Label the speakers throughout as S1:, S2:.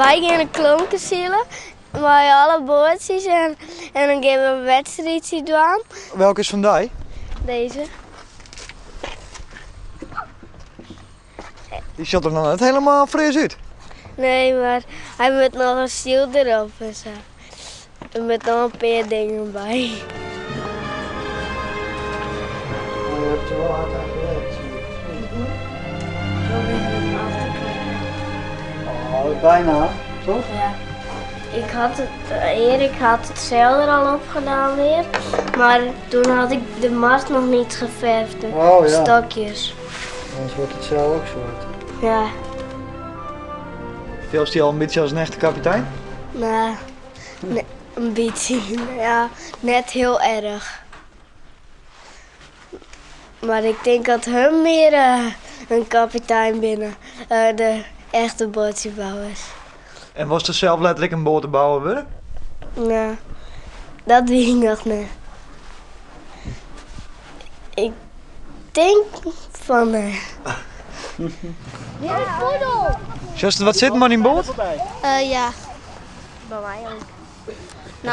S1: Wy geane klompkesilen mei alle boatsjes en dan gean we in wedstriidsje dwaan.
S2: Welke is fan dy?
S1: Dizze.
S2: Dy sjocht der noch net helemaal fris út.
S1: Nee, mar hy moat noch in syl derop en sa. Der moat noch in pear dingen by.
S2: Oh, bijna, toch?
S1: Ja. Ik had het, Erik had het zeil er al op gedaan weer, maar toen had ik de mast nog niet geverfd, de
S2: Oh, ja.
S1: stokjes.
S2: Anders wordt het zeil ook zwart.
S1: Ja,
S2: Fielst dy al in bytsje as in echte kapitein?
S1: nou, ne- in bytsje. Ja, net hiel erch. Mar ik tink dat hun mear in kapitein binne, de echte boatsjebouwers.
S2: En wolst der sels letter ek in boatebouwer wurde?
S1: No, dat wit ik noch net. Ik tink fan nee.
S2: Sjochst wat sitten mei dyn boat?
S3: Ja. By my ek. No,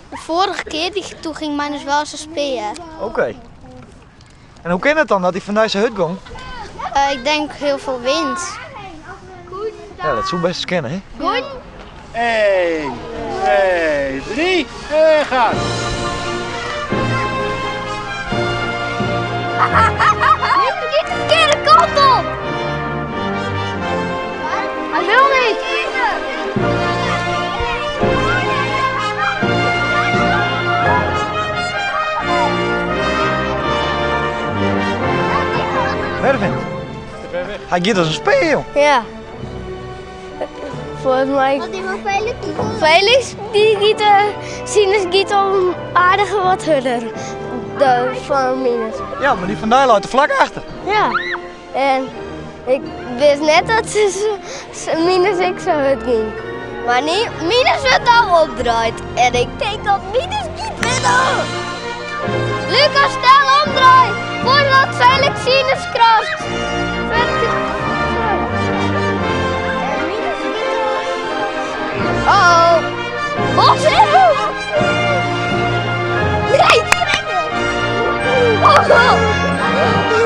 S3: de foarige kear doe gyng mynes wol as in spear.
S2: Oké. En hoe kin it dan dat dy fan dy sa hurd gong?
S3: Ik denk hiel folle wyn.
S2: Ja, dat soe best ris kinne, hè?
S3: Goed.
S4: 1, 2, 3 en ga!
S3: Dit giet de ferkearde kant op! Hy wil net!
S2: Mervin, hy giet as in spear, jong.
S1: Ja. Folgens my. Felix dy giet, sines giet al aardich wat hurder dan fan mines.
S2: Ja, mar dy fan dy leit der flak achter.
S1: Ja, en ik wist net dat mines ek sa hurd gyng. Mar mines wurdt al omdraaid en ik tink dat mines giet winne. Lucas, snel omdraai foardat Felix sines krast. Oh, oh. Nee! Oh, oh.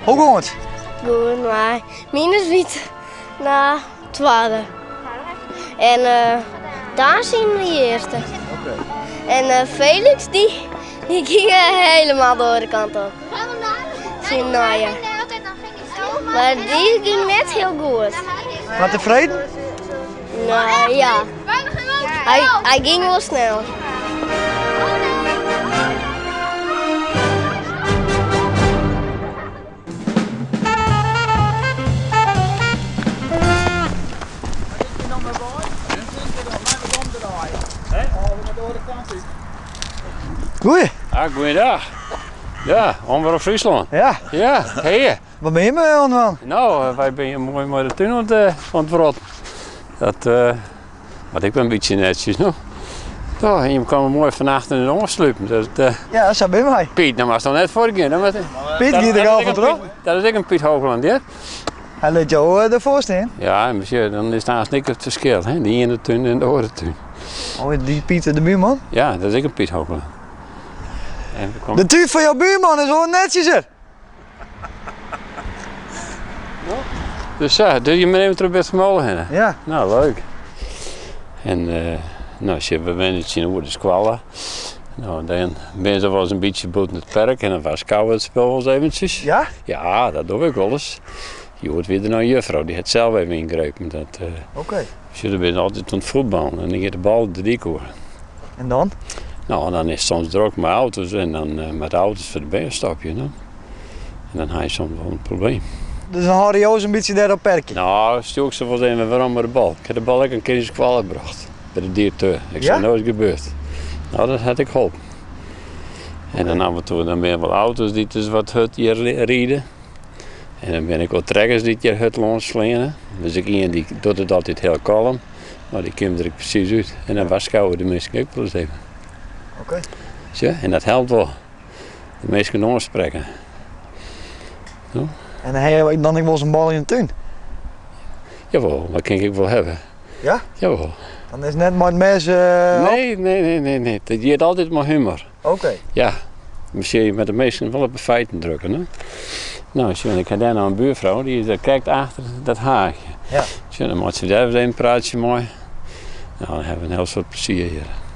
S2: Hoe gong it?
S1: Goed, mar mines wie no twadde. En Daan syn wie earste. En Felix dy, dy gyng helemaal de oare kant op. Syn nije. Mar dy gyng net hiel goed.
S2: Mar tefreden?
S1: No ja, hy, hy gyng wol snel.
S2: Goeie.
S5: Ah, goeiedag. Ja, Omrop Fryslân.
S2: Ja.
S5: Ja, hey.
S2: Wat bin jim oan it dwaan?
S5: No, wy binne hjir moai mei de tún oan it wrotten. Dat moat ek wer in bytsje netsjes, no. No, en jim komme moai fan achteren oanslúpen. Dat,
S2: Ja, sa binne wy.
S5: Piet, no moatst noch net fuortgean. Dan moat-
S2: Piet giet der gau fan troch.
S5: Dat is ek in Piet Hoogland, ja?
S2: Hy lit jo derfoar stean.
S5: Ja, en monsieur, dan is it aanst ek it ferskil, hè? De iene tún en de oare tún.
S2: Oh, dy Piet de buorman?
S5: Ja, dat is ek in Piet Hoogland. En we komme-
S2: De tún fan jo buorman is wol netsjeser.
S5: Dus sa, dus je even troch Bitgummole hinne.
S2: Ja.
S5: No, leuk. En no, sjoch, we wenje tsjinoer de skoalle. No, dan binne se wolris in bytsje bûten it perk en dan warskôge we it spul wolris eventsjes.
S2: Ja?
S5: Ja, dat doch ik wolris. Hjoed wie der noch in juffrou, dy hat sels even yngrepen. Dat,
S2: Oké.
S5: Sjoch, der binne altyd oan it fuotballen en dan giet de bal de dyk oer.
S2: En dan?
S5: No, dan is it soms drok mei auto's en dan moatte de auto's foar de bern stopje. No. En dan ha je soms wol in probleem.
S2: Dus dan hâlde jo se in bytsje dêr op perkje?
S5: No, stjoer ik se wolris even werom mei de bal. Ik ha de bal ek in kear yn skoalle brocht, by de direkteur. Ik sei,
S2: Ja?
S5: no is it gebeurd. No, dat hat ek holpen. En dan af en toe dan binne wol auto's dy't dus wat hurd hjir ride. En dan binne ek wol trekkers dy't hjir hurd lâns fleane. Der is ek ien dy docht it altyd hiel kalm. No, dy komt der ek presys út. En dan warskôge de minsken ek wolris even.
S2: Oké.
S5: Sjoch, en dat helpt wol. De minsken oansprekken. No?
S2: En ha je dan ek wolris in bal yn de tún?
S5: Jawol, dat kin ik wol hawwe.
S2: Ja?
S5: Jawol.
S2: Dan is it net mei it mes. Uh,
S5: nee, nee, nee, nee, nee. Dat giet altyd mei humor.
S2: Oké.
S5: Ja. Misschien met de meesten wel op de feiten drukken. Hè? Nou, sjoch, ik ha dêr no in buurfrou, dy is dêr krekt achter dat haachje.
S2: Ja.
S5: Sjoch, dan moat se dêr wer even in praatsje mei. Nou, dan hawwe we in hiel soad plezier hjir.